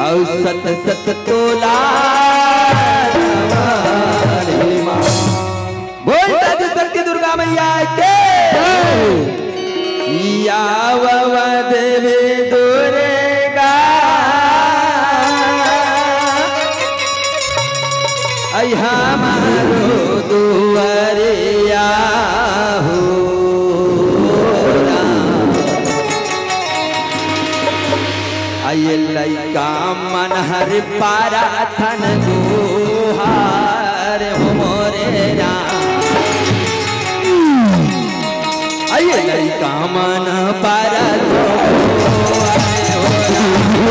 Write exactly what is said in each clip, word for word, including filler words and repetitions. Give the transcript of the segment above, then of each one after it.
अउ सत सत तोला नमन हे माँ। बोल दादी शक्ति दुर्गा मैया के। या वव देवी दुर्गा, अइ हमारो दुआरिया हो राम। अइ लइका मन हर पारा थन गुहार हो मोरे राम। अइ लइका मन पारा थन गुहार हो राम।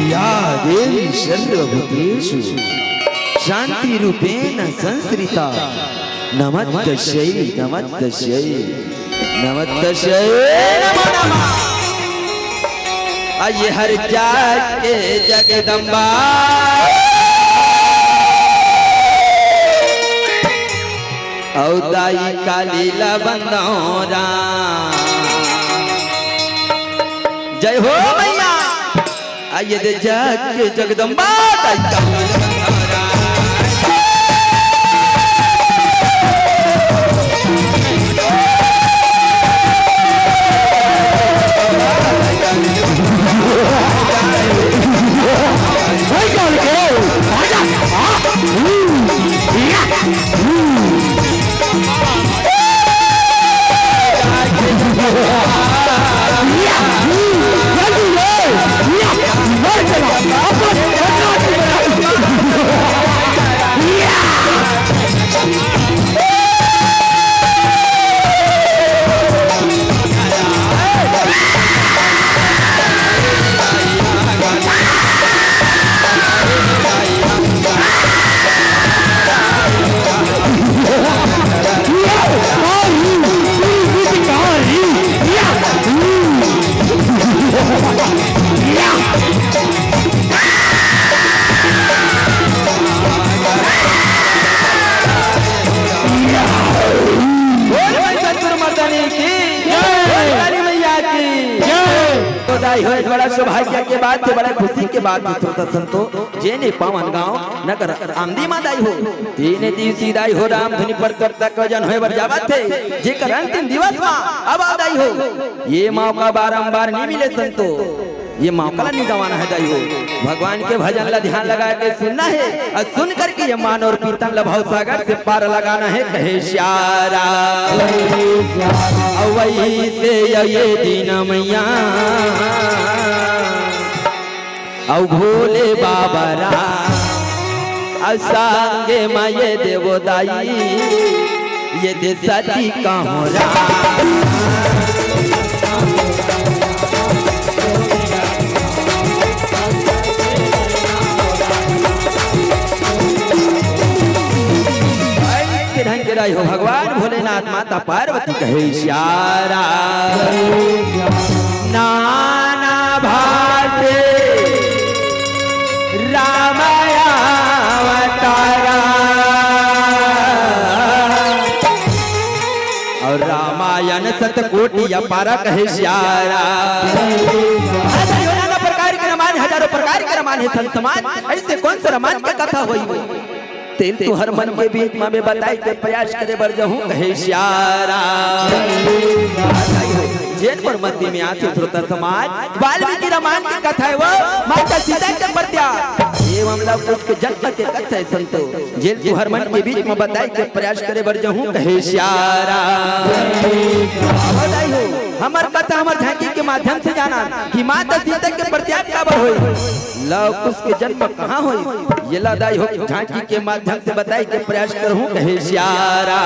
या देवी सर्वभूतेषु शांति रूपेण संस्थिता। नमस्तस्यै, नमस्तस्यै, नमस्तस्यै नमो नमः। अइ हर जाके जगदम्बा अउ दाई काली ला बंदौरा। जय हो मैया। अइ दे जाके जगदम्बा दाई काली ला बंदौरा। बोल भाई सतगुरु मर्दानी की जय। बोल काली मैया की जय। तो दाई हो, बड़ा सौभाग्य के बात हे, बड़ा खुशी के बात हे। श्रोता संतो, जेने पावन गांव नगर आमदी मा दाई हो, तीन दिवसी दाई हो रामधुनी प्रतियोगिता के आयोजन होय बर जावत हे, जेकर अंतिम दिवस मा अब दाई हो, ये मौका बारंबार नी मिले संतो। ये मौका ला नहीं गंवाना हे दाई हो। भगवान के भजन ला ध्यान लगा के सुनना हे अउ सुन करके ये मान अउ पीतन ला भवसागर से पार लगाना हे। कहे सियारा अउ वइसे ये दीन मइया अउ भोले बाबा रा अउ संगे म ये देवो दाई ये दे सती कहोरा। ऐसे ढंग के दाई हो भगवान भोलेनाथ माता पार्वती कहे सियारा। नाना भाते राम अवतारा अउ रामायण सतकोटि अपारा कहे सियारा। हजारों नाना प्रकार के रामायण, हजारों प्रकार के रामायण हे संत समाज, ऐसे कौन से रामायण के कथा होही? तेला तुहर मन के बीच म मैं बताए के प्रयास करे बर जाहूं कहे सियारा। जेन पर मति में आथे श्रोता समाज, वाल्मीकि रामायण के कथा हे वो, माता सीता के प्रत्याग। एवं लव कुश के जन्म के कथा हे संतो, जेला तुहर मन के बीच म बताए के प्रयास करे बर जाहूं कहे सियारा। बताई हो, हमर कथा हमर झांकी के माध्यम से जाना कि माता सीता के प्रत्याग काबर होय। लव कुश के जन्म कहाँ होय, ये ला दाई हो झांकी के माध्यम से बताए के प्रयास करहूं कहे सियारा।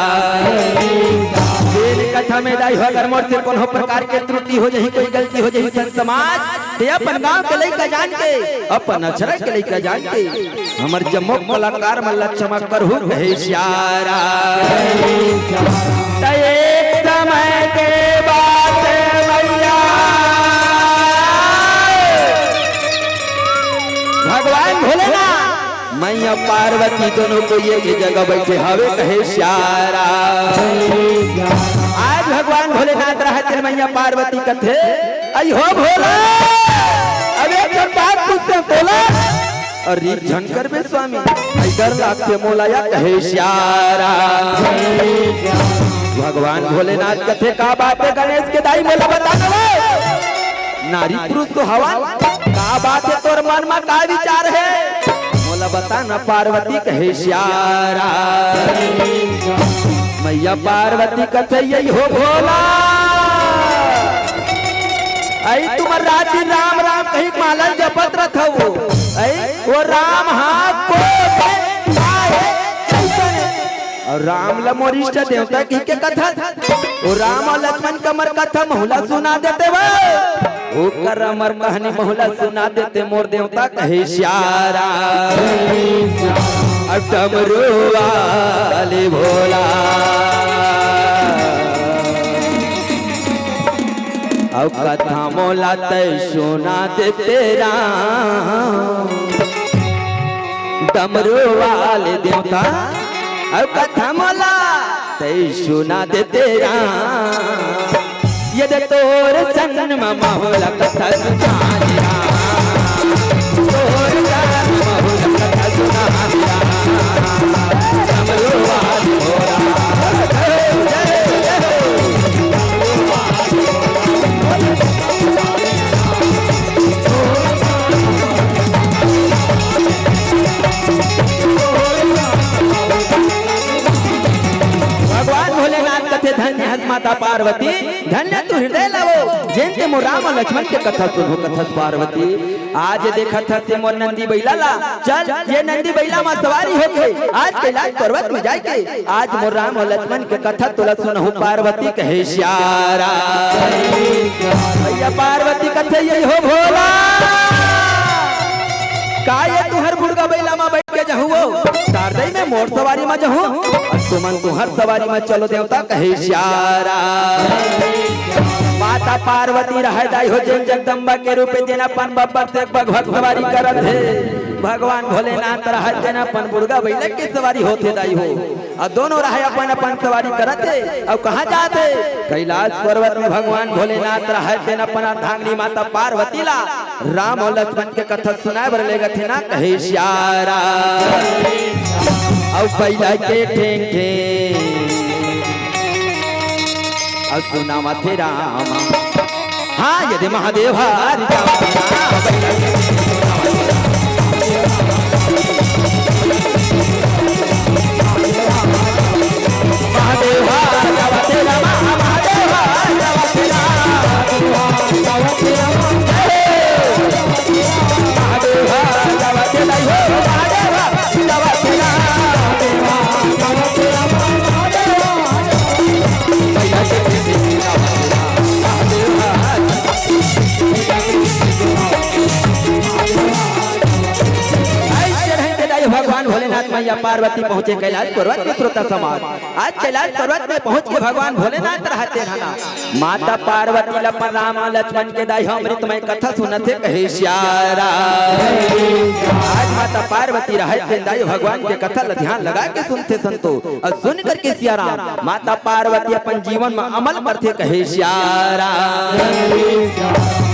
तेन कथा में दाई हो अगर मोर से कोनो प्रकार के त्रुटि हो जाही, कोई गलती हो जाही संत समाज, ते अपन गांव के लइका जान के, अपन अछरा के लइका जान के, हमर जम्मो कलाकार मन ला क्षमा करहू कहे सियारा। त एक समय के बात मइया भगवान भोलेनाथ मइया पार्वती दोनों कोई एक जगह बइठे हवे कहे सियारा। आज भगवान भोलेनाथ रहत हे मइया पार्वती कथे, अई हो भोला, अब एक ठन बात पूछते बोला। अउ रीस झन करबे स्वामी, अई डर लागथे मोला या कहे सियारा। भगवान भोलेनाथ कथे का बात हे गणेश के दाई मोला बता दो। नारी पुरुष तो हवन, का बात हे तोर मन म का विचार हे? मोला बता न पार्वती कहे सियारा। मइया पार्वती कथे अई हो भोला। अई तुमन रात दिन राम राम कही माला ल जपत रथव। अई वो राम हा को अउ राम ल मोर इष्ट देवता कहिके कथन। ओ राम अउ लक्ष्मण के अमर कथा महू ला सुना देते वो। ओकर अमर कहानी महू ला सुना देते मोर देवता कहे सियारा। अउ डमरू वाले भोला। अउ कथा मोला तै सुना देते राम। डमरू वाले देवता, अउ कथा मोला तै सुना देते राम। ये दे तोर जन्म माहौल कथा सुना दे राम। तोर जन्म माहौल कथा सुना दे राम। डमरू वाले भोला। भगवान भोलेनाथ कथे, धन्य हस माता पार्वती, धन्य तू हृदय लावो, जेन ते मोर राम अउ लक्ष्मण के कथा सुनहू कथस पार्वती। आज देखत हस ते मोर नंदी बइला ला, चल ये नंदी बइला म सवारी होके आज कैलाश पर्वत म जाके आज मोर राम अउ लक्ष्मण के कथा तोला सुनहू पार्वती कहे सियारा। भइया पार्वती कथे, अई हो भोला, का ये तुहर बुढ़गा बइला म बइठ के जहूं वो? शारदई में मोर सवारी म जहूं, अउ तुमन तुहर सवारी म चलो देवता कहे सियारा। माता पार्वती रहय दाई हो जेन जगदम्बा के रूपे, जेन अपन बब्बर से बघवा के सवारी करत हे। भगवान भोलेनाथ रहय तेन अपन बुढ़गा बइला के सवारी होथे दाई हो। अउ दोनों रहय अपन अपन सवारी करत हे। अउ कहाँ जात हे? कैलाश पर्वत में भगवान भोलेनाथ रहय तेन अपन अर्धांगिनी माता पार्वती ला राम अउ लक्ष्मण के कथा सुनाय बर लेगथे ना कहे सियारा। अउ बइला के ठेंग ठेंग अउ सुनावथे राम। हाँ, ये दे महादेव हरि जावा तेरा। महादेव हरि जावा तेरा, महा-, महादेव हरि जावा तेरा। महादेव हरि जावा तेरा, हो महादेव हरि जावा तेरा। अइसे रहिथे दाई भगवान भोलेनाथ, मैया पार्वती पहुंचे कैलाश पर्वत के स्रोत समान। आज कैलाश पर्वत में पहुंच के भगवान भोलेनाथ रहते हैं ना, माता पार्वती ल अपन राम लक्ष्मण के दाई अमृतमय कथा सुनत हे कहे श्यारा। आज माता पार्वती रहते दाई भगवान के कथा ल ध्यान लगा के सुनथे संतो। अउ सुन करके सिया राम, माता पार्वती अपन जीवन म अमल करथे कहे सिया राम।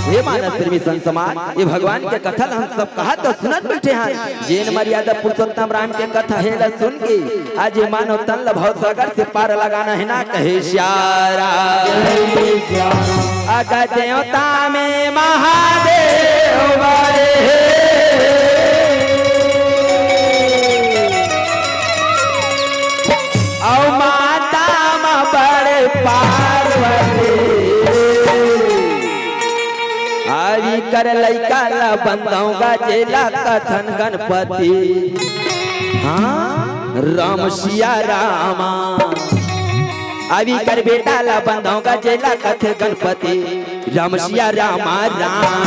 हे मानस प्रेमी संत समाज, ये भगवान के कथा ल हम सब कहत अउ सुनत बइठे हन। जेन मर्यादा पुरुषोत्तम राम के कथा हे ल सुन के आज ये मानव तन ल भवसागर से पार लगाना हे ना कहे सिया राम। अगा देवता में महादेव बड़े हे। अउ माता म बड़े पार्वती। अउ इकर लइका ल बंदौगा जेला कथन गणपति। हाँ, राम सिया रामा। अउ इकर बेटा ल बंदौगा जेला कथे गणपति। राम सिया रामा राम।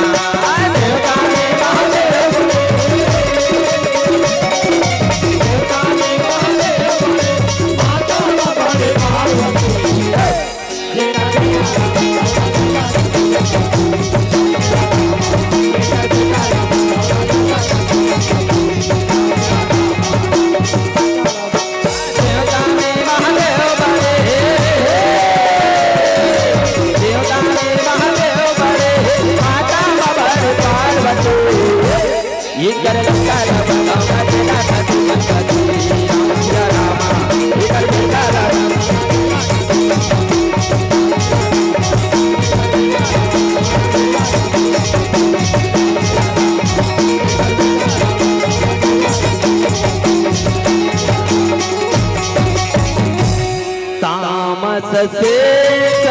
तामस शेष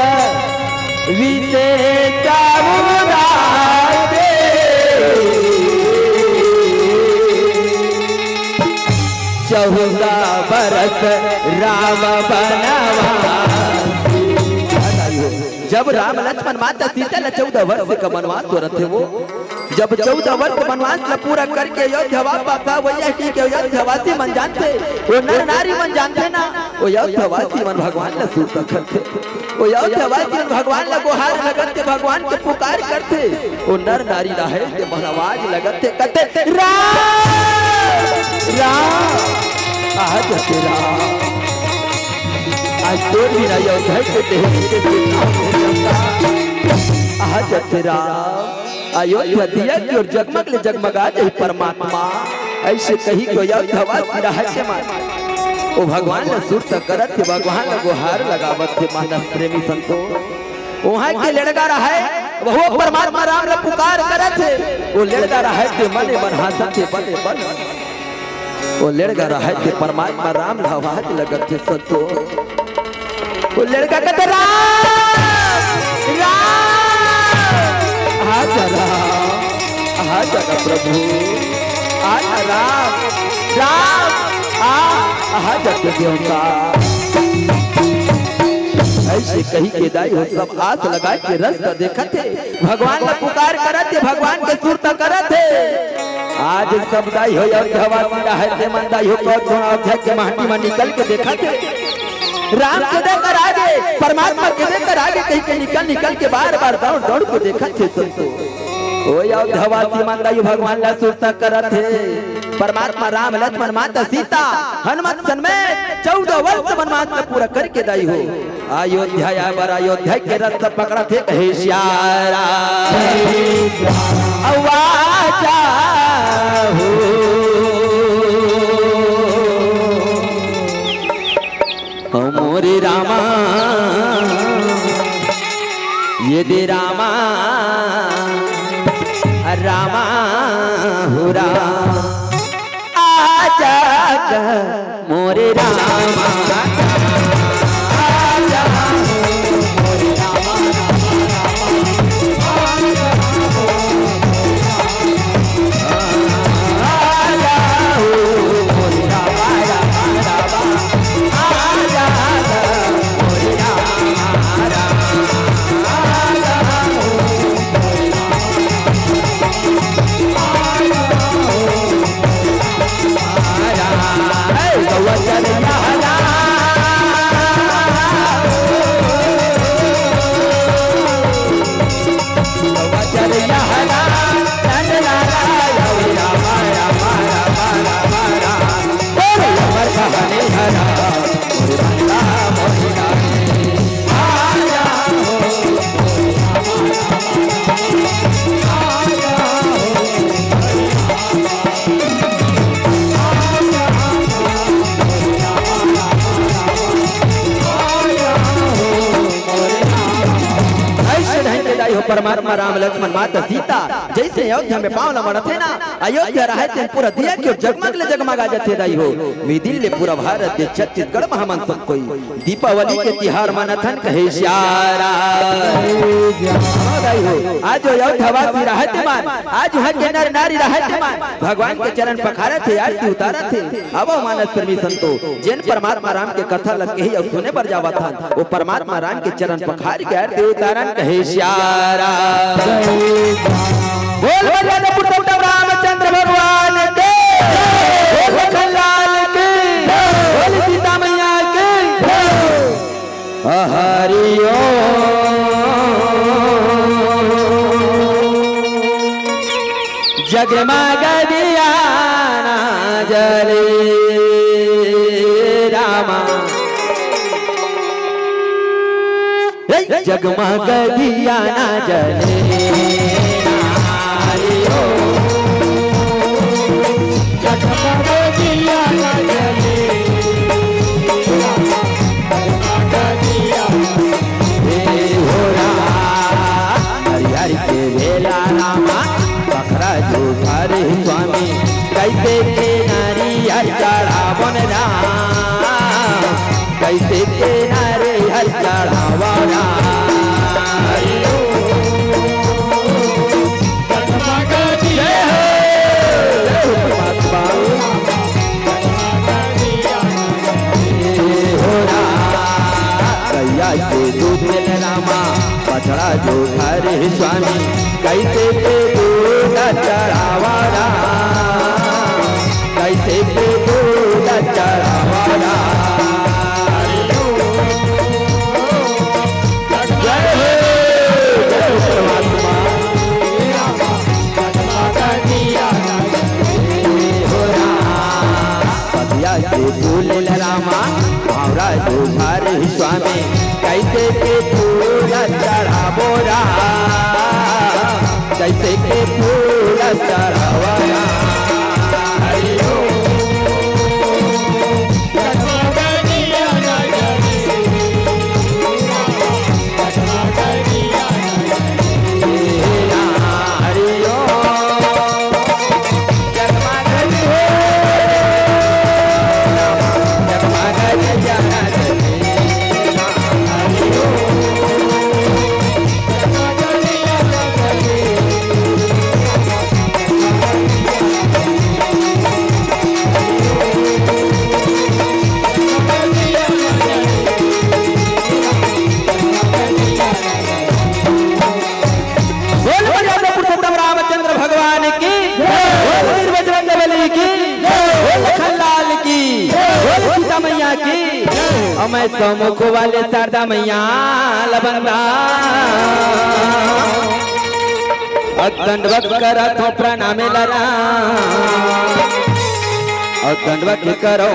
विशेष उदार दे। चौदह बरस राम बनवास। जब राम लक्ष्मण माता सीता ल चौदह वर्ष के वनवास हो रथे वो, जब चौदह वर्ष वनवास ल पूरा करके अयोध्या वापस आ, वही के अयोध्यावासी मन जानथे, वो नर नारी मन जानथे ना, वो अयोध्यावासी मन भगवान ल सुरता करथे, वो अयोध्यावासी मन भगवान ल गोहार लगथे, भगवान के पुकार करथे, वो नर नारी राहे ते मन आवाज लगथे, कथे, "राम, राम, आज तेरा, आज तोर बिना अयोध्या के देह के आज तेरा।" अयोध्या दिया की ओर जगमग ले जगमगा जाही परमात्मा। अइसे कही के अयोध्यावासी रहत हे मन, वो भगवान ल सुरता करत हे, भगवान ल गोहार लगावत हे। मानस प्रेमी संतो, उहाँ के लेड़गा रहय, वहू परमात्मा राम ल पुकार करत हे। वो लेड़गा रहय ते मने मन हाँसत हे, मने मन। वो लेड़गा रहय ते परमात्मा राम ल आवाज लगत हे संतो। वो लेड़गा कथे, "राम, राम, आ जा राम, आ जा ना प्रभु, आ जा राम, राम, आ, आ जा तू देवता।" अइसे कही के दाई हो सब आस लगा के रस्ता देखत हे, भगवान ल पुकार करत हे, भगवान के सुरता करत हे। आज सब दाई हो अयोध्यावासी रहय ते मन दाई हो कौन कोन अयोध्या के महटी म निकल के देखत हे। राम के दे कर आगे, परमात्मा के दे कर आगे कहि के निकल निकल के बार बार दौड़ दौड़ के देखत हे संतो। ओ अयोध्यावासी मन दाई भगवान ल सुरता करत हे। परमात्मा राम लक्ष्मण माता सीता हनुमत समेत चौदह वर्ष वनवास ल पूरा करके दाई हो अयोध्या आए बर अयोध्या के रस्ता पकड़त हे कहे सिया राम। अउ आजा हो, ओ मोरे रामा। ये दे रामा, रामा हो राम, आजा ग मोरे रामा, आजा हो मोरे रामा, रामा, रामा, आजा हो मोरे रामा, आजा हो मोरे रामा, रामा, रामा। अइसे ढंग के दाई हो परमात्मा राम लक्ष्मण माता सीता जइसे अयोध्या में पाँव ल मड़त हे ना, अयोध्या रहय तेन पूरा दिया के जगमग ले जगमगा जथे दाई हो। मिदिल ले पूरा भारत देश छत्तीसगढ़ म हमन सब कोई दीपावली के तिहार मनाथन कहे सियारा। हाँ दाई हो, आज अयोध्या वासी रहय तेमन, आज उहाँ के नर नारी रहय तेमन भगवान के चरण पखारत हे, आरती उतारत हे। अब मानस प्रेमी संतो, जेन परमात्मा राम के कथा ल केहे अउ सुने बर जावत हन, वो परमात्मा राम के चरण पखार के आरती उतारन कहे सियारा। बोल बलिया पुरुषोत्तम रामचंद्र भगवान के, बोल लखन लाल की, बोल सीता मैया की। हरि ओम। जगमग दिया ना जले रामा, हे, जगमग दिया ना जले। हरि ओम। जगमग दिया ना जले। हे हो राम, हरिहर के भेला रामा, पखरा जुठार स्वामी, कइसे के नारियर चढ़ावन राम, कइसे के नारियर चढ़ावन राम। जय हो, जय हो परमात्मा। हे हो राम, गैया के दूध ले रामा, पचड़ा जो घर स्वामी, कइसे के दूध चढ़ावा राम, कइसे के दूध चढ़ावा राम। जय हो, जय हो परमात्मा। पतिया के फूल रामा, भावरा जुझार स्वामी, कइसे के फूल चढ़ाबो राम, कइसे के फूल चढ़ाबो राम। हरि ओम। बोल बलिया पुरुषोत्तम रामचंद्र भगवान की, बोल वीर बजरंग बली की, बोल लखन लाल की, बोल सीता मैया की। अउ मैं सम्मुख वाले शारदा मैया ल बंदा अउ दंडवत करत हों प्रणाम लरा, अउ दंडवत करो।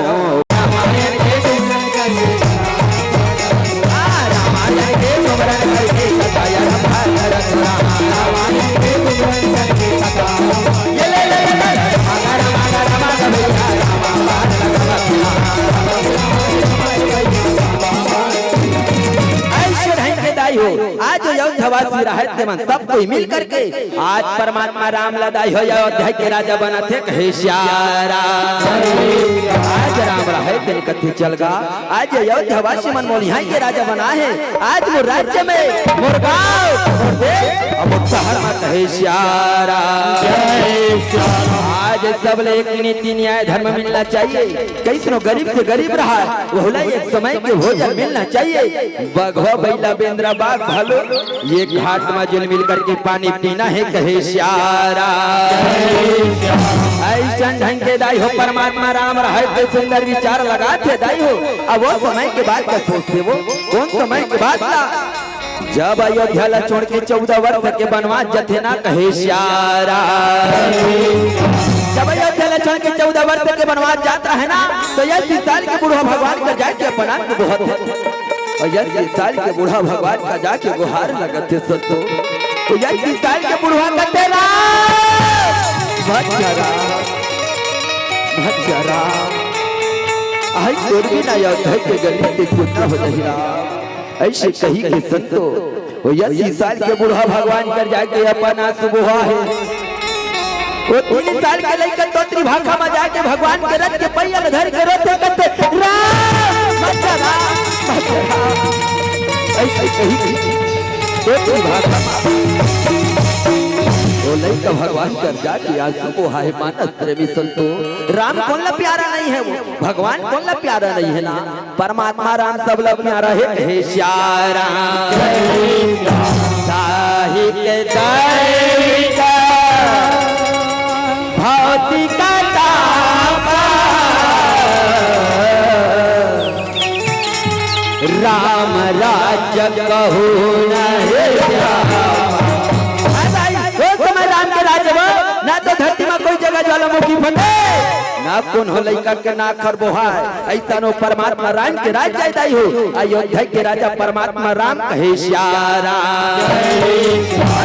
अइसे ढंग के दाई हो, आज अयोध्यावासी रहय तेमन सब कोई मिल करके आज परमात्मा राम ला दाई हो अयोध्या के राजा बनाथे, कहे सिया राम। आज राम रहय तेन कथे चल गा, आज अयोध्यावासी मन मोला इहाँ के राजा बनाय हे। आज मोर राज्य में, मोर गाँव, मोर देश अउ मोर शहर में कहे सिया राम। आज सबले एक नीति न्याय धर्म मिलना चाहिए। कइसनो गरीब से गरीब रहय, ओला एक समय के भोजन मिलना चाहिए। बघवा, बइला, बेंदरा, बाघ, भालू, ये घाट मा जुल मिल करके पानी पीना हे, कहे सिया राम। अइसन ढंग के दाई हो, परमात्मा राम रहय ते सुंदर विचार लगाथे दाई हो। अब वो समय के बात का सोचथे वो, कोन समय के बात का? जब अयोध्या ला छोड़ के चौदह वर्ष के बनवास जाथे ना, कहे सिया राम। जब अयोध्या ला छोड़ के चौदह वर्ष के बनवास जात रहय ना, तो अस्सी साल के बूढ़ा भगवान कर जाके अपन आँख के बोहत हे। अउ अस्सी साल के बूढ़ा भगवान कर जाके गोहार लगथे संतो। अउ अस्सी साल के बूढ़ा कथे, "राम, भज्जा राम, भज्जा राम, अहइ तोर बिना अयोध्या के गली ते सुन्ना हो जाही राम।" अइसे कहि के संतो, ओ अस्सी साल के बूढ़ा भगवान कर जाके अपन आँसू बोहाय हे। ओ तीन साल के लइका तोतरी भाखा मा जाके भगवान के रथ के पहिया ला धर के रोथे, कथे, "राम, भज्जा राम, भज्जा राम।" अइसे कहि के तोतरी भाखा मा ओ लइका भगवान कर जाके आँसू बोहाय हे। मानस प्रेमी संतो, राम कोन ला प्यारा नइ हे वो? भगवान कोन ला प्यारा नइ हे ना? परमात्मा राम सबला प्यारा हे, हे सिया राम। साहिक दैविक भौतिक ताप, राम राज्य कहूँ न हे जावा। ओ समय राम के राज्य में ना तो धरती में कोई जगह ज्वालामुखी फटे, ना कोनो लइका के नाक हर बोहाय। अइसनो परमात्मा राम के राज जाय दाई हो, अयोध्या के राजा परमात्मा राम कहे सिया राम।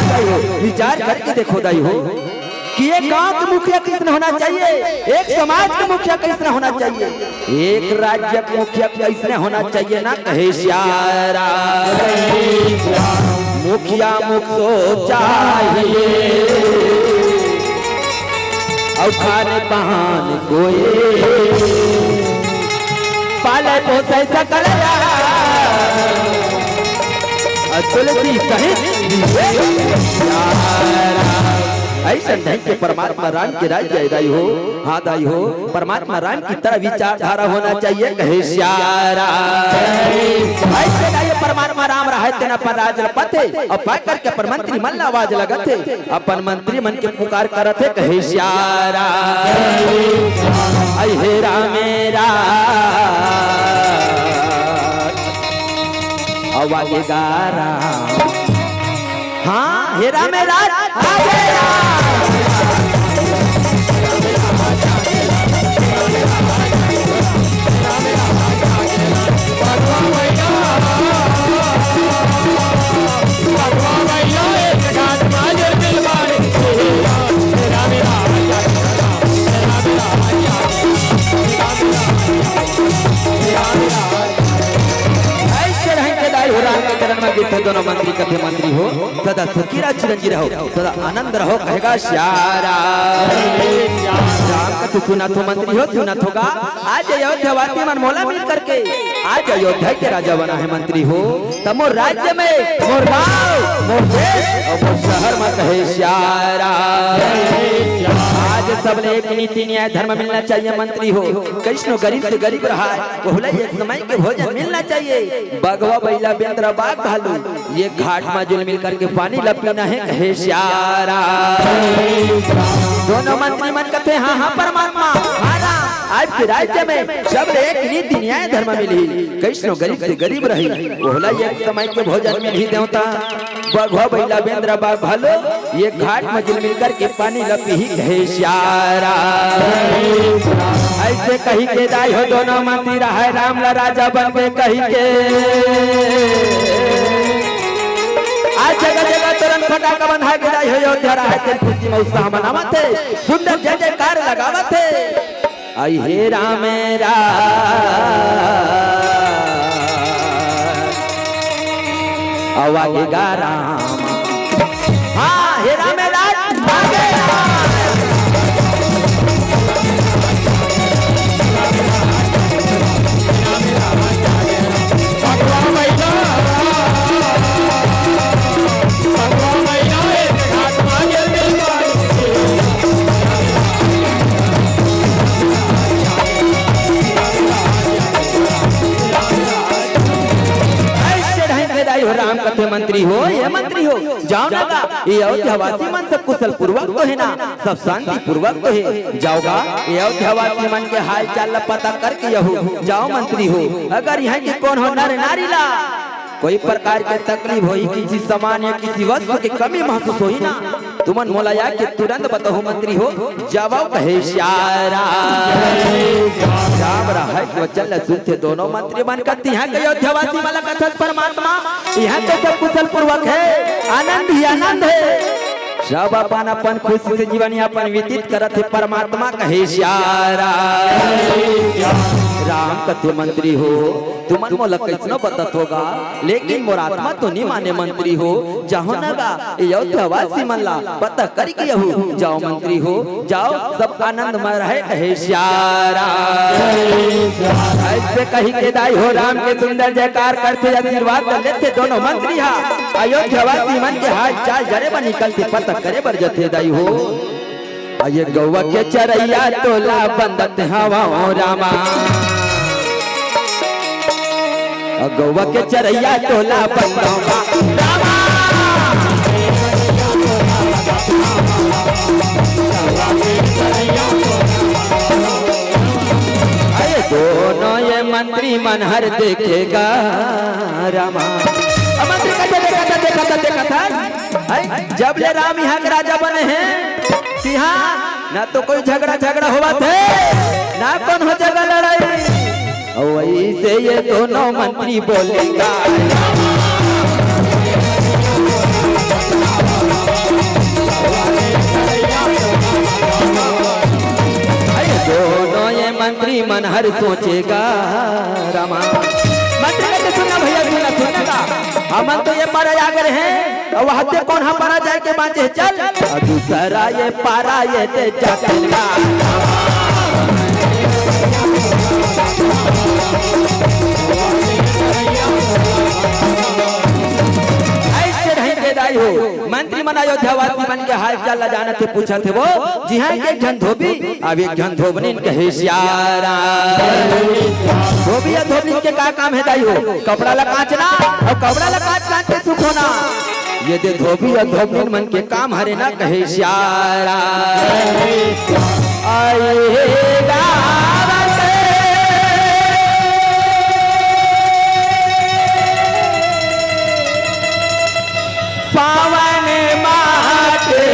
दाई हो, विचार करके देखो दाई हो कि एक गांव के मुखिया कइसने होना चाहिए, एक समाज के मुखिया कइसने होना चाहिए, एक राज्य के मुखिया कइसने होना चाहिए ना, कहे सिया राम। मुखिया मुख सोच चाहिए, अउ खान पान कोई पाले पोसे सकल राम। अउ तुलसी सहित जिए सिया राम। अइसन ढंग के परमात्मा राम के राज जाय दाई हो। हाँ दाई हो, परमात्मा राम की तरह विचारधारा होना चाहिए, कहे सिया राम। अइसे दाई हो, परमात्मा राम रहय तेन अपन राज ल पाथे, अउ पाय करके अपन मंत्री मन ला आवाज लगाथे, अपन मंत्री मन के पुकार करत हे, कहे सिया राम। अइ हे राम, हे राम, अउ आगे गा राम। हाँ, हे राम, हे राम, आगे राम। अइसे ढंग के दाई हो राम के चरण में गिरथे दोनों मंत्री कथे मंत्री हो, सदा सुखी रहो, चिरंजीव रहो, सदा आनंद रहो, कहेगा सिया राम। राम कथे सुनत हो मंत्री हो, सुनत हो गा, आज अयोध्यावासी मन मोला मिल करके आज अयोध्या के राजा बना हे मंत्री हो, त मोर राज्य में मोर गाँव, मोर देश अउ मोर शहर में कहे सिया राम। आज सबले एक नीति न्याय धर्म मिलना चाहिए मंत्री हो। कइसनो गरीब से गरीब रहय, ओहू ला एक समय के भोजन मिलना चाहिए। बघवा, बइला, बेंदरा, बाघ, भालू, ये घाट मा जुल मिल करके पानी ला पीना हे, कहे सिया राम। दोनों मंत्री मन कथे, हाँ, हाँ, परमात्मा, हाँ, राम, आज के राज्य में सबले एक नीति न्याय धर्म मिलही। कइसनो गरीब से गरीब रही, ओहू ला एक समय के भोजन मिलही देवता। बघवा, बइला, बेंदरा, बाघ, भालू, ये घाट मा जुल मिल करके पानी ला पीही, कहे सिया राम। अइसे कहि के दाई हो दोनों मंत्री रहय राम ला राजा बनबे कहि के। आज जगह जगह तोरन फटाका बंधाय के दाई हो, अयोध्या रहय तेन खुशी में उत्साह मनावत हे, सुंदर जय जयकार लगावत हे। अइ हे राम, हे राम। आगे गा राम। हाँ, हे राम लाल, आगे। ऐसे ढंग के दाई हो राम कथे मंत्री हो, ये मंत्री हो, जाव ना गा, ये अयोध्यावासी मन सब कुशल पूर्वक तो हे ना, सब शांति पूर्वक तो हे, जाव गा, ये अयोध्यावासी मन के हाल चाल ला पता करके आहू, जाव मंत्री हो, अगर इहाँ के कोनो नर नारी ला कोई प्रकार के तकलीफ होही, किसी सामान या किसी वस्तु के कमी महसूस होही ना, तुमन मोला आके तुरंत बताहू मंत्री हो, जावव कहे सियारा। राम रहय वचन ल सुनथे दोनों मंत्री मन कथे, इहाँ के अयोध्यावासी मन ल कथस परमात्मा, इहाँ के सब कुशल पूर्वक हे, आनंद ही आनंद हे, सब अपन अपन खुशी से जीवन यापन व्यतीत करत हे, परमात्मा कहे सियारा। राम कथे मंत्री हो, तुमन मोला कइसनो बतत हो गा, लेकिन मोर आत्मा तो नी माने मंत्री हो, जाहू ना गा, ये अयोध्यावासी मन ला पता करके आहू, जाव मंत्री हो, जाव, सब आनंद में रहे, कहे सियारा। ऐसे कहि के दाई हो राम के सुंदर जयकार करथे, आशीर्वाद लेथे दोनों मंत्री हा, अयोध्यावासी मन के हाल चाल जरे बर निकलथे, पता करे बर जथे दाई हो। अये गौवा के चरैया तोला बंदत हवं रामा। अ गौवा के चरैया तोला बंदत हवं रामा। अरे दोनों ये मंत्री मन हर देखे गा रामा। अब मंत्री कथे देखत हे, देखत हे, देखत हे। हैं? जब ले राम इहाँ के राजा बने हे, तिहाँ ना तो कोई झगड़ा झगड़ा होवत हे, ना कोनो जगह लड़ाई। अउ वइसे ये दोनों मंत्री बोले गा। अरे दोनों ये मंत्री मन हर सोचे गा रामा। मंत्री कथे सुन ना भैया, सुन ना, सुन ना गा। हमन तो ये पारा आ गे रहेन, अउ वहाँ ते कोन हा पारा जाए के बाँचे हे, चल। अउ दूसरा ये पारा ये ते जाते ना। ऐसे ढंग के दाई हो, मंत्री मन अयोध्यावासी मन के हाल चाल ला जानत हे, पूछत हे वो, जिहाँ एक झन धोबी, अब एक झन धोबनिन कहे सियारा। धोबी या धोबनिन के का काम हे दाई हो? कपड़ा ला कांचना अउ कपड़ा ला कांच कांच के सुखोना। ये दे धोबी या धोबनिन मन के काम हरे ना कहे सियारा। आए गावत पावन माटे।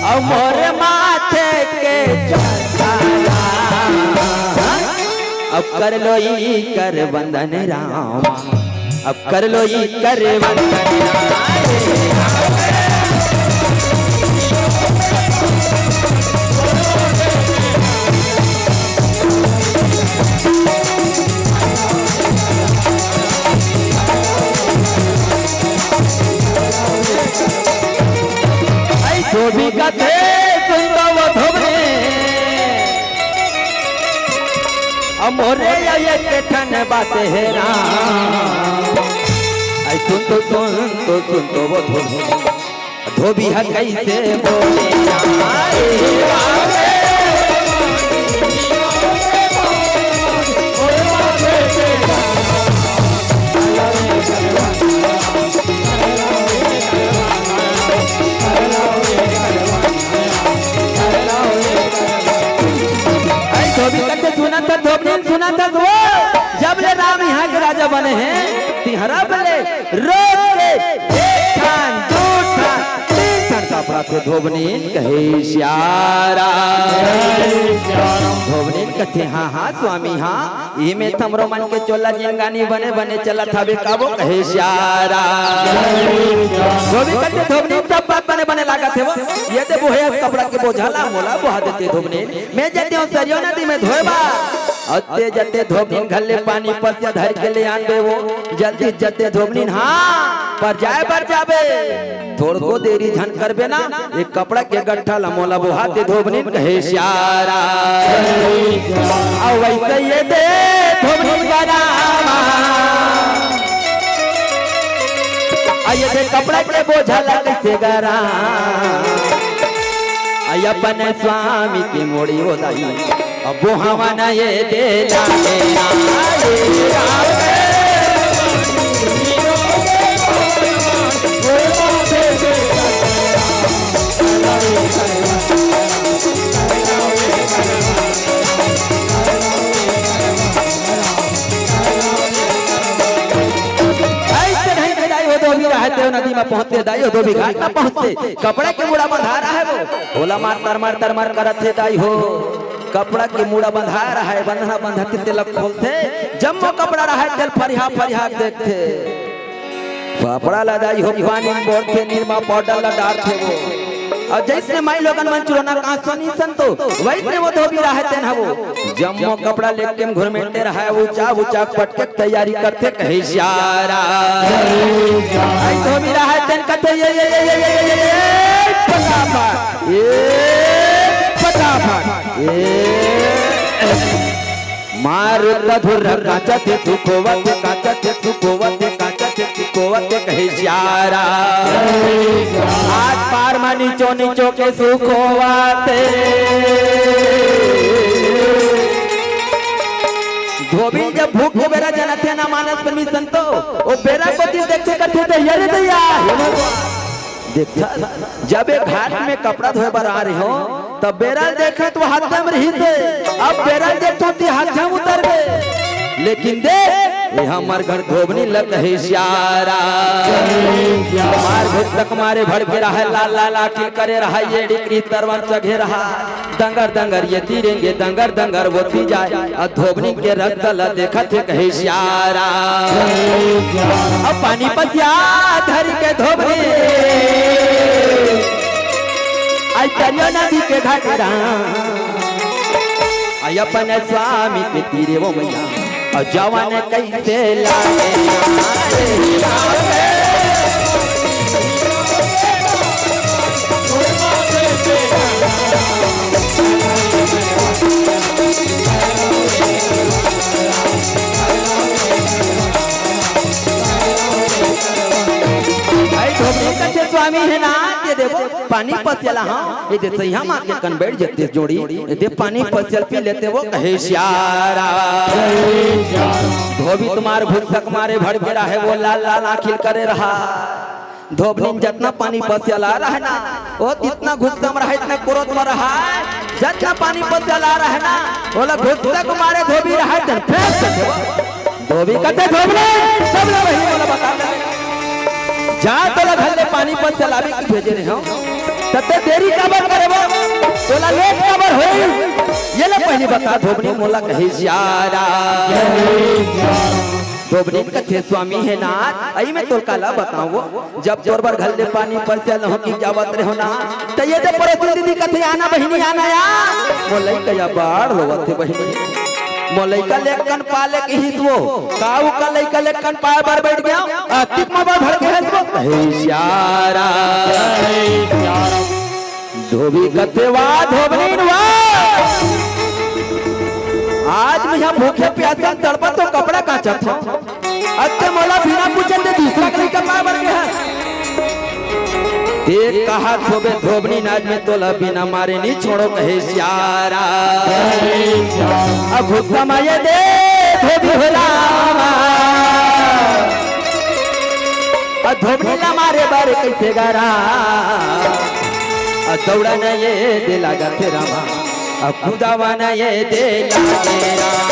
अउ मोर माथे के चंदना, अब कर लो ई कर वंदन रामा। अब कर लो ई कर वंदन राम। ऐ धोबी कथे सुन तो वो धोबनी। अ मोरे या एक ठन बात हे राम। ऐ सुन तो, सुन तो, सुन तो वो धोबी। धोबी ह कइसे बोले राम। अरे धोबी कथे सुनत हस, धोबनिन सुनत हस वो, जब ले राम इहाँ के राजा बने हे, तिहरा बले रोज के एक ठन, दू ठन, तीन ठन कपड़ा थे धोबनिन कहे सियारा। धोबनिन कथे, हाँ, हाँ, स्वामी, हाँ, इमे तमरो मन के चोला जिनगानी बने बने चलत हवे काबो कहे सियारा। धोबी कथे धोबनिन सब बात बने बने लागत हे वो। ये दे बोहे कपड़ा के बोझा ला मोला बोहा देते धोबनी। मैं जते हूँ सरयू नदी में धोए बर। अते जते धोबनी घर ले पानी पसिया धर के ले आन दे वो। जल्दी जते धोबनी, हाँ, पर जाए बर जाबे। थोड़को देरी झन करबे ना, एक कपड़ा के गट्ठा ला मोला बोहा दे धोबनी कहे सियारा। अउ वैसे ये दे धोबनी गरामा। आ ये दे कपड़ा के बोझा ला कइसे गरा। आ अपन स्वामी के मोड़ी ओ दाई, अब बोहावा ना ये दे जाने ना, ये राम रे। ऐसे नहीं दाई हो, धोबी रहते हो नदी में पहुंचते, दाई हो, धोबी घाट में पहुंचते, कपड़ा के मुड़ा बंधा रहा है वो, होला मार तर मार तर मार करत हे दाई हो। कपड़ा के मुड़ा बंधा रहा है, बंधना बंधत तेला खोलते, जम्मो कपड़ा रहा है तेल फरिहा फरिहा देखते। कपड़ा ला दाई हो पानी में बोरथे, निरमा पाउडर ला डारथे वो। अउ जइसने माई लोगन मन चुरोना कांसो नी संतो, वइसने वो धोबी रहय तेन हवो। जम्मो कपड़ा लेके घुरमेटे रहय, ऊंचा ऊंचा पटके तैयारी करथे कहे सियारा। अइ धोबी रहय तेन कथे ये, ये, ये, फटाफट, ये फटाफट, ये। मार कधुर काचत सुखोवत, काचत सुखोवत, काचत सुखोवत कहे सियारा। हाथ पार मा नीचो नीचो के सुखोवत। धोबी जब भूख के बेरा जनथे ना मानस परमेश्वर तो, ओ बेरा को दिल देखते करते तो, "अरे दैया, हे भगवान।" देखत, जब एक घाट में कपड़ा धोए बर आ रहे हो, तब बेरा ल देखे तो हाथ में रहिस हे, अब बेरा ल देखो तो हाथ में उतर गए। लेकिन देख, ये हमर घर धोबनी ल कहे सियारा। मार घुटक मारे भड़के रहा, लाल लाल आखिर करे रहा, ये डिकरी तरवन चघे रहा। दंगर दंगर ये तीरेंगे, दंगर दंगर वो ती जाए। अ धोबनी के रस्ता ल देखत हे कहे सियारा। अ पानी पसिया धर के धोबनी, आई करियो नदी के घाट राम। आई अपन स्वामी के तीरे वो मैया, अ जवान कइसे लागे। भाई धोबी कथे स्वामी हे ना, ये देखो पानी पसिया ला, हाँ, ये दे सही हम आके कन बैठ जते जोड़ी, ये दे पानी पसिया ल पी लेते वो कहे सियारा। धोबी तुम्हार घुटक मारे भड़भड़ा है, वो लाल लाल आँखिल करे रहा। धोबनी जतना पानी पसिया ला रहा है ना, वो इतना गुस्सा में रहा, इतना क्रोध में रहा, जतना पानी पसिया ला रहा है ना, वो ला गुस्सा को मारे धोबी रहा है, जन फेंक देते वो। धोबी कथे धोबनी, सब ला वही बोला बता दे। जा तोला घर ले पानी पसिया लावे की भेजे रहे हो, तते देरी काबर करे वो, तोला लेट काबर होई, ये ला पहली बता धोबनी मोला कहे सियारा। धोबनी कथे स्वामी हे नाथ, अई मैं तोर काला बताओ, जब तोर बर घर ले पानी परसिया लहों की जावत रहो ना, त ये दे पड़ोसी दीदी कथे आना बहिनी आना या, मोर लइका या बाढ़ होवत हे बहिनी, मोर लइका ले कन पाले के हित वो, का उ का लइका ले कन पाए बर बैठ गया, अतिक मा बर भड़के हस वो, हे सियारा। धोबी कथे वाह, धोबनी वाह। आज मैं यहाँ भूखे प्यासे तड़पत तो कपड़ा काचत हूँ। अत्ते मोला बिना पूछे ते दूसरा के लइका पाए बर गे हे। ते कहा धोबे धोबनी नाज में तोला बिना मारे नी छोड़ो कहे सियारा। अब भूखा माये दे धोबी होला। अ धोबनी ला मारे बर कइसे गरा, अ दौड़ा न ये दे लागत रामा, अ कूदावा न ये दे लागत रामा।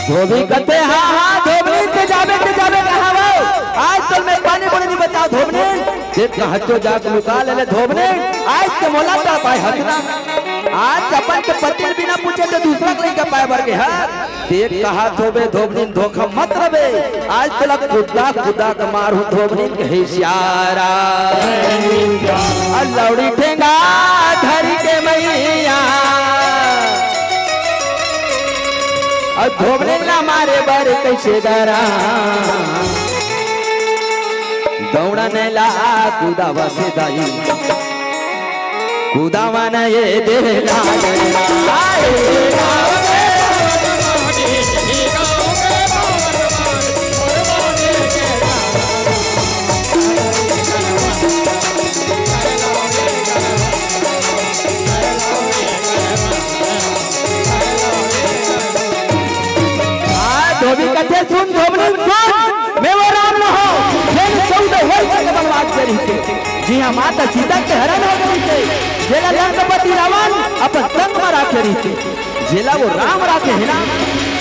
धोबी कथे, हाँ, हाँ, धोबनी ते जाबे, ते जाबे कहाँ वो? आज तो मैं पानी ते कहत हो जाके लुका ले ले धोबने, आज ते मोला तड़पाए हस ना। आज अपन के पति ल बिना पूछे ते दूसरा के लइका पाए बर गे हस। ते कहत होबे धोबनी धोखा मत रबे, आज तोला कुदा कुदा के मारहूं धोबनी कहे सियारा। अउ लौड़ी ठेंगा धरी के मइया, अउ धोबनी ला मारे बर कइसे डरा। दौड़ा नैला कुदावा से दाई, कुदावा न ये देला। हाँ, धोबी कथे सुन, धोबनी सुन, मैं वो राम न हो, जेन चौदह वर्ष के वनवास दे रहिथे, जिहां माता सीता के हरण हो गे रहिथे, जेला लंकापति रावण अपन संग म राखे रहिथे, जेला वो राम राखे हे ना,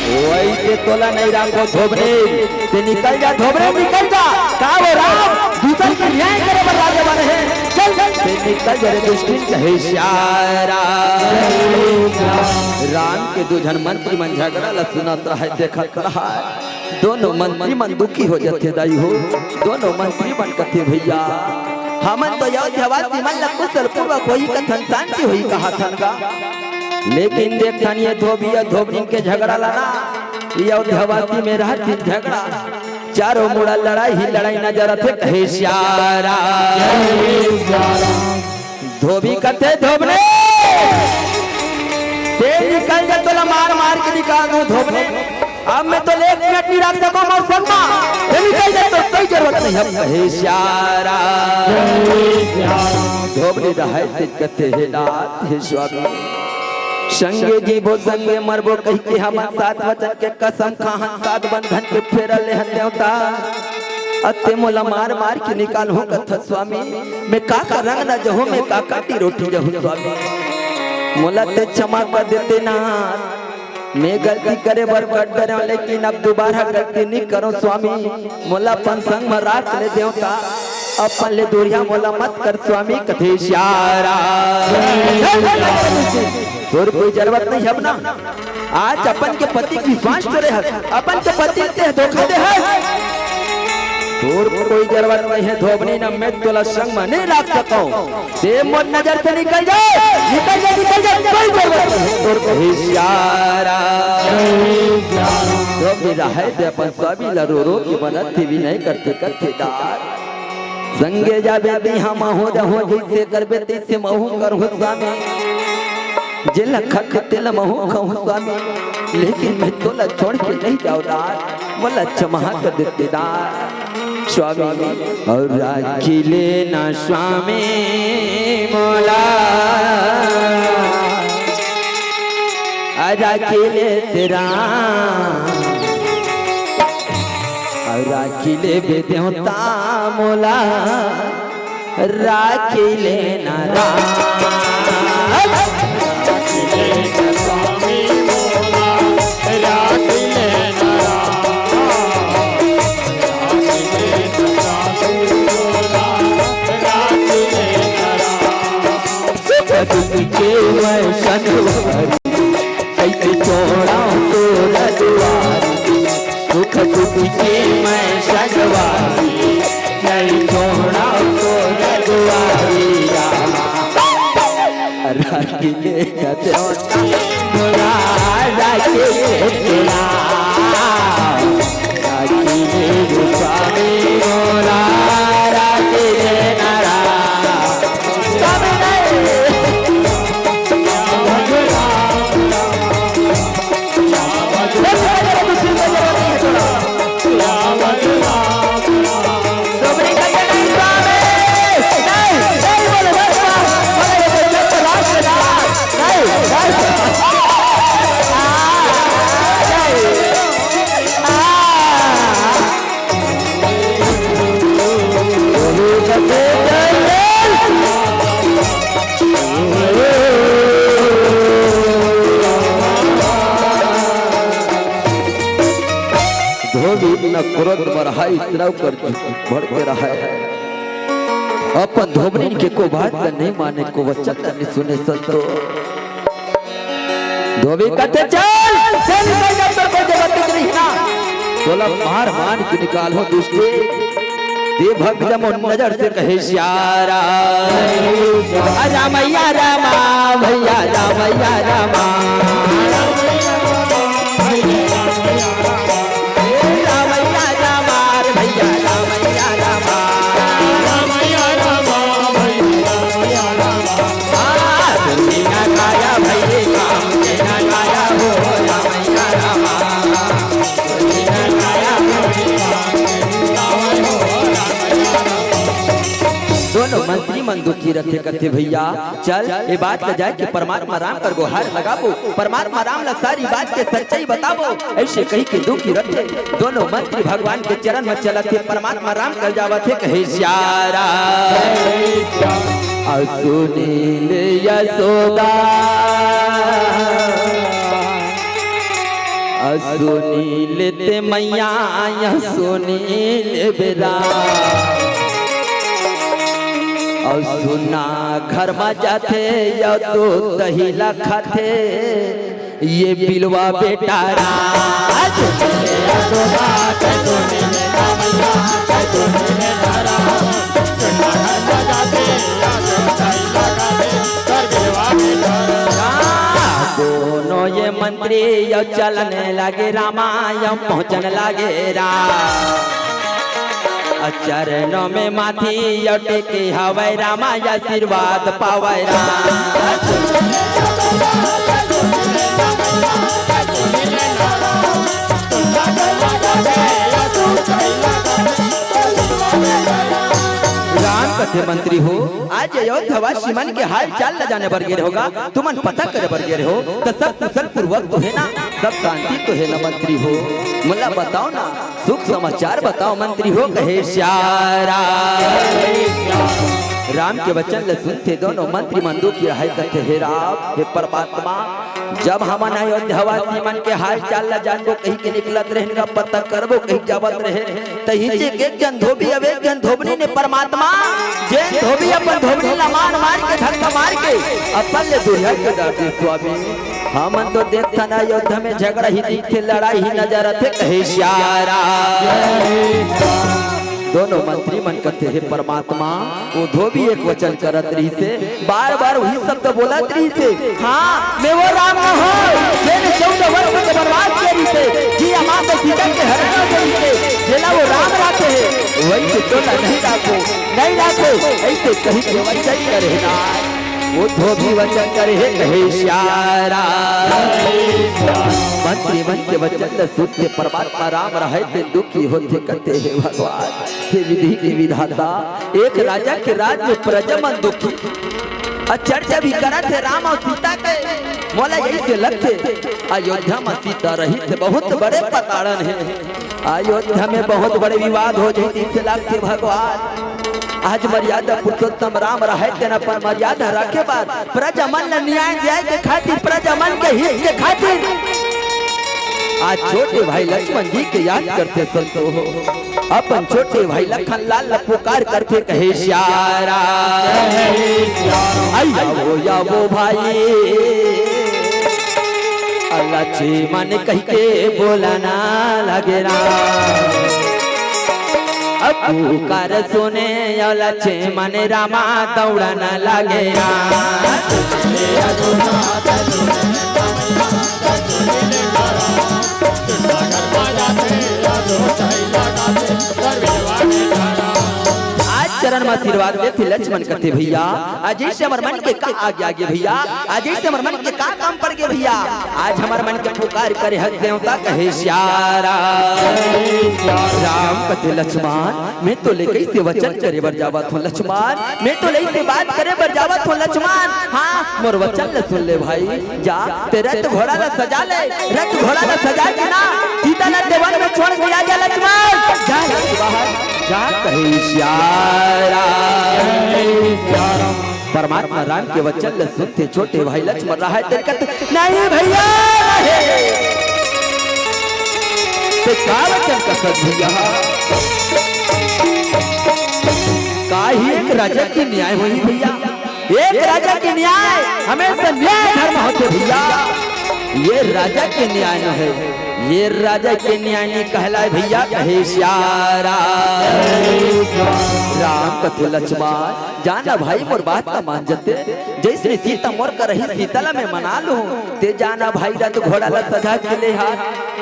वइसे तोला नइ राखों धोबनी। ते निकल जा धोबनी, निकल जा। का वो राम दूसर के न्याय करे बर राजा बने हे? चल, ते निकल जा रे दुष्टिन कहे सियारा। राम के दू झन मंत्री मन झगड़ा ल सुनत रहय, देखत रहय। दोनों मंत्री मन दुखी हो जथे दाई हो। दोनों मंत्री मन कथे, भइया, हमन तो अयोध्यावासी मन ल कुशल पूर्वक होही कथन, शांति होही कहत हन गा। लेकिन देखथन ये धोबी अउ धोबनी के झगड़ा ल ना, ये अयोध्यावासी में रहत हे झगड़ा, चारों मुड़ा लड़ाई ही लड़ाई नजर आथे कहे सियारा। धोबी कथे धोबने, ते निकल जा, तोला मार मार के निकाल दूं धोबने। अब मैं तोला एक मिनट नहीं राख सकूं मोर संग मा। ये निकल जा, तोर कोई जरूरत नहीं हे कहे सियारा। धोबनी रहय ते कथे, हे नाथ, हे स्वामी, संगे जीबो संगे मरबो कहिके हमन सात वचन के कसम खाहन, सात बंधन के फेरा लेहन देवता। अते मोला मार मार के निकालहूं कथस स्वामी, मैं का का रंग न जहूं, मैं का का टिरोटी जहूं स्वामी। मोला ते क्षमा कर देते नाथ, मैं गलती करे बर कट डरेंव, लेकिन अब दोबारा गलती नइ करंव स्वामी। मोला अपन संग म राख ले देवता, अपन ले दूरिहा मोला मत कर स्वामी कथे सियारा। तोर कोई जरूरत नहीं हे अब ना। आज अपन के पति के विश्वास टोरे हस, अपन के पति ल ते धोखा दे हस। तोर कोई जरूरत नहीं हे धोबनी, न मैं तोला संग म नहीं राख सकंव। ते मोर नजर से निकल जा, निकल जा, निकल जा, कोई जरूरत नहीं हे तोर कहे सियारा। धोबनी रहय ते अपन स्वामी ल रो रो के मनत हे, विनय करथे करथे दार। संगे जाबे तिहां महूं रहूं, जइसे करबे तइसे महूं करहूं स्वामी। जेला खाथे तेला महूं खाहूं स्वामी, लेकिन मैं तोला छोड़ के नहीं जावं दार, मोला क्षमा कर देते दार स्वामी। अउ राखी लेना स्वामी मोला, आ राखी ले तेरा, अउ राखी लेबे देवता मोला, राखी लेना राम। सुख दुख के मैं संगवारी, कइसे छोड़ंव तोला दुआरी। सुख दुख के मैं संगवारी, नइ छोड़ंव तोला दुआरी राम। राखी ले कते मोला, राखी ले तेरा। राखी ले स्वामी मोला, राखी ले नारा। स्वामी नहीं। धोबी इतना क्रोध में रहा, इतना ऊपर भड़के रहा है। अपन धोबनी के को बात ला नहीं माने, को वचन ला नहीं सुने संतो। धोबी कथे, "चल, चल, निकल जा, तोर कोई जरूरत नहीं ना। तोला मार मान के निकालहूं दुष्टे।" दे भग जमो नजर से कहे श्यारा। आ रामैया रामा, भैया रामैया रामा। रामैया रामा रे भैया, रामैया रामा। आ, सुनी ना काया भैया, काम के ना काया हो, रामैया रामा। दोनों मंत्री मन दुखी रथे, कथे, "भैया, चल, ये बात ल जाए के परमात्मा राम कर गोहार लगाबो, परमात्मा राम ला सारी बात के सच्चाई बताबो।" ऐसे कही के दुखी रथे। दोनों मंत्री भगवान के चरण में चलत हे, परमात्मा राम कर जावत हे, कहे, "श्यारा, अ सुनील यशोदा, अ सुनील ते मैया, अ सुनील बेरा, अ सुना घर में जाथे, या तो दही ला खाथे।" ये बिलवा बेटा राज। दोनों ये मंत्री यो चलन लागे रामा, यो पहुँचन लागे राम। चरणों में माथी यो टेके हवै रामा, आशीर्वाद पावै राम। राम कथे, "मंत्री हो, आज अयोध्यावासी मन के हाल चाल ल जाने बर गे रहे होगा, तुमन पता करे बर गे रहे हो, त सब कुशल पूर्वक तो हे ना, सब शांति तो हे ना मंत्री हो? मोला बताओ ना, सुख समाचार बताओ मंत्री हो," कहे श्यारा। राम के वचन ल सुनथे दोनों मंत्री मन दुखी रहय, कथे, "हे राम, हे परमात्मा, जब हमन अयोध्यावासी मन के हाल चाल ल जानबो कहि के निकलत रहेन, का पता करबो कहि जावत रहेन, तही च एक झन धोबी अउ एक झन धोबनी ने परमात्मा, जेन धोबी अपन धोबनी ल मार मार के, धक्का मार के अपन ले दुरिहा के डार दे स्वामी।" हमन तो देखथन अयोध्या में झगड़ा ही दिखथे, लड़ाई ही नजर आथे, कहे श्यारा। दोनों मंत्री मन कथे, "हे परमात्मा, वो धोबी एक वचन करत रहिसे, बार बार वही शब्द बोलत रहिसे, 'हाँ, मैं वो राम न हों, जेन चौदह वर्ष के वनवास के रहिसे, जी अमां तो सीता के हरण हो गई से, जेला वो राम राखे हे, वही से तोला नहीं राखो, नहीं राखो,' ऐसे कही के वचन करे ना।" वो धोबी वचन करे हे, कहे श्यारा। मंत्री मन के वचन ल सुन के परमात्मा राम रहय ते दुखी होथे, कथे, "हे भगवान, हे विधि के विधाता, एक राजा के राज में प्रजा मन दुखी, अउ चर्चा भी करत हे राम अउ सीता के, मोला यही से लगथे, अयोध्या में सीता रहित बहुत बड़े पताड़न हे।" अयोध्या में बहुत बड़े विवाद हो जाही, तइसे लागथे भगवान। आज मर्यादा पुरुषोत्तम राम रहय तेन अपन मर्यादा रखे बर, प्रजा मन ल न्याय दियाय के खातिर, प्रजा मन के हित के खातिर आज छोटे भाई लक्ष्मण जी के याद करथे संतो हो। अपन छोटे भाई लखन लाल ल पुकार करथे, कहे श्यारा। अई आवो, आवो भाई, लक्ष्मण कहि के बोलना लगे राम। अब पुकार सुने अउ लक्ष्मण रामा दौड़न लगे राम। आज चरण में आशीर्वाद देथे लक्ष्मण कथे, भैया, आज जैसे हमर मन के का आगे आगे भैया, आज जैसे हमर मन के का काम पड़ गे भैया, आज हमर मन के पुकार करे हस देवता कहे श्यारा। राम कथे लक्ष्मण, मैं तो ले कैसे वचन करे बर जावत हूँ लक्ष्मण, मैं तो ले से बात करे बर जावत हूँ लक्ष्मण। हाँ, मोर वचन ल सुन ले भाई, जा ते रथ घोड़ा ल सजा ले, रथ घोड़ा ल सजा के ना सीता ल ते वन में छोड़ के आ जा लक्ष्मण, जा, जा बाहर, जा कहे श्यारा। परमात्मा राम के वचन ल सुनथे छोटे भाई लक्ष्मण रहय तेकर, नहीं भैया, नहीं। ते का वचन कथस भैया? का ही एक राजा के न्याय होही भइया? एक राजा के न्याय हमेशा न्याय धर्म होथे भइया। ये राजा के न्याय न हे, ये राजा के न्याय नइ कहलाय भइया, कहे सियारा। राम कथे लक्ष्मण, जा न भाई मोर बात ला मान जते, जइसे सीता मोर कर रही सीता ला मैं मना लूं, ते जा न भाई रथ घोड़ा ला सजा के ले आ।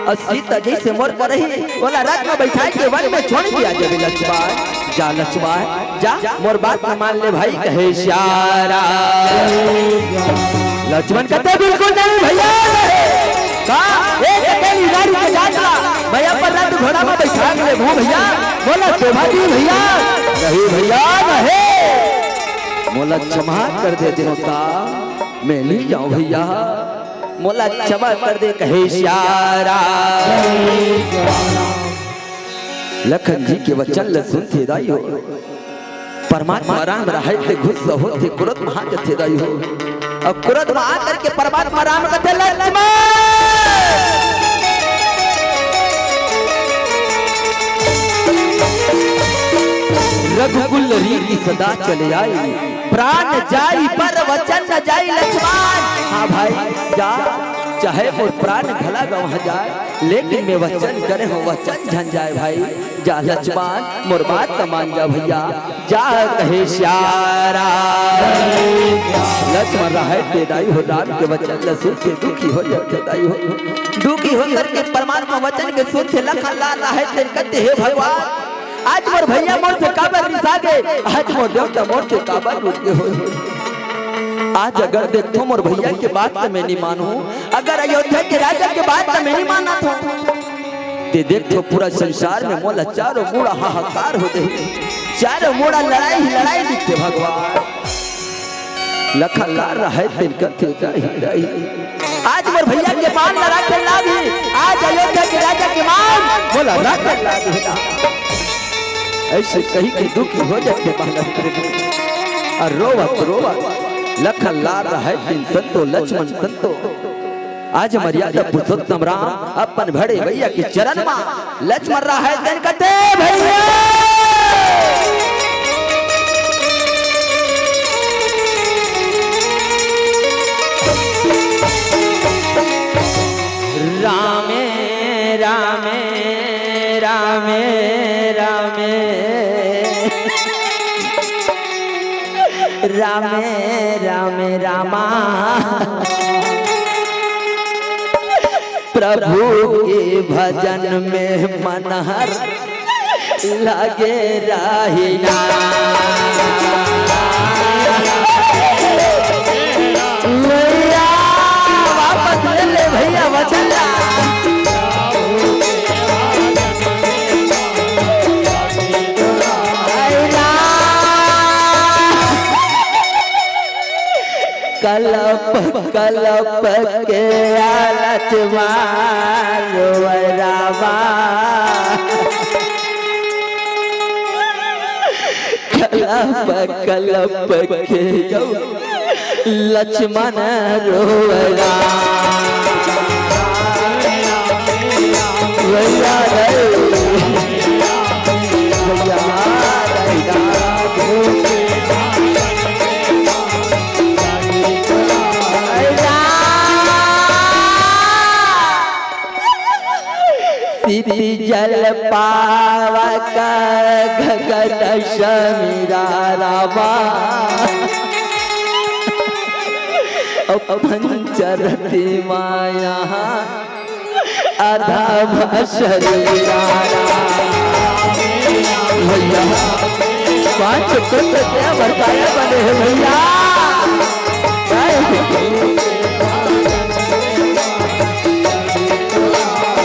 अउ सीता जइसे मोर कर रही, ओला रथ में बइठाय के वन में छोड़ के आ जाबे लक्ष्मण। जा लक्ष्मण, जा, मोर बात ला मान ले भाई, कहे सियारा। लक्ष्मण कथे बिल्कुल नहीं भइया, नहीं। का? एक अकेली नारी के जात ला मैं अपन रथ घोड़ा में बइठा के लेबो भइया, मोला शोभा दिही भइया। नहीं भइया, नहीं। मोला क्षमा कर दे देवता, मैं नइ जांव भइया, मोला क्षमा कर दे, कहे सियारा। लखन जी के वचन ल सुनथे दाई हो, परमात्मा राम रहय ते गुस्सा होथे, क्रोध म आ जथे दाई हो। अब क्रोध म आ करके परमात्मा राम कथे लक्ष्मण, रघुकुल रीति सदा चले आई, प्राण जाई पर वचन न जाई लक्ष्मण। हाँ भाई, जा, चाहे मोर प्राण घला गंवा जाय, लेकिन मैं वचन करे हों, वचन झन जाय भाई। जा लक्ष्मण, मोर बात त मान जा भइया, जा कहे सियारा। लक्ष्मण रहय ते दाई हो, राम के वचन ल सुन के दुखी हो जाथे दाई हो। दुखी हो करके परमात्मा वचन के सुनथे, लखन लाल रहय ते कथे, हे भगवान, आज मोर भइया मोर से काबर रिसा गे, आज मोर देवता मोर से काबर रूठ गे होही। आज अगर देखथों मोर भइया के बात ल मैं नइ मानहूं, अगर अयोध्या के राजा के बात ल मैं नइ मानत हों, ते देखथों पूरा संसार में मोला चारों मुड़ा हाहाकार हो जाही, चारों मुड़ा लड़ाई ही लड़ाई दिखथे भगवान। लखन लाल रहय तेन कथे दाई, दाई। आज मोर भइया के मान ल राखे लागही, आज अयोध्या के राजा के मान मोला राखे लागही। अइसे कहि के दुखी हो जाथे बालक प्रेमी। अउ रोवत रोवत लखन लाल रहय तेन संतो लक्ष्मण संतो। आज मर्यादा पुरुषोत्तम राम अपन बड़े भइया के चरन म लक्ष्मण रहय तेन कथे भइया। रामे, रामे, रामे, रामे। रामे, रामे, रामा। प्रभु के भजन में मन हर लगे रहिना। भइया, वापस ले ले भइया, वचन ला। कलप कलप के आलच मारो रामा। कलप कलप के यौ लक्ष्मण रोवरा। भइया रे, भइया रे, सीत जल पावक गगन समीरा रामा। पंचरथी माया अधम शरीरा। भइया, पांच पुत्र के बरसाया बने हे भइया।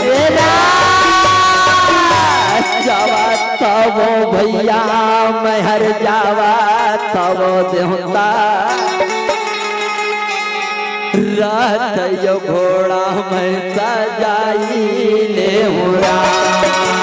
ए राम, जावा तब भइया, मैं हर जावा तब देवता। रथ यो घोड़ा मैं सजाई लेहूँ राम।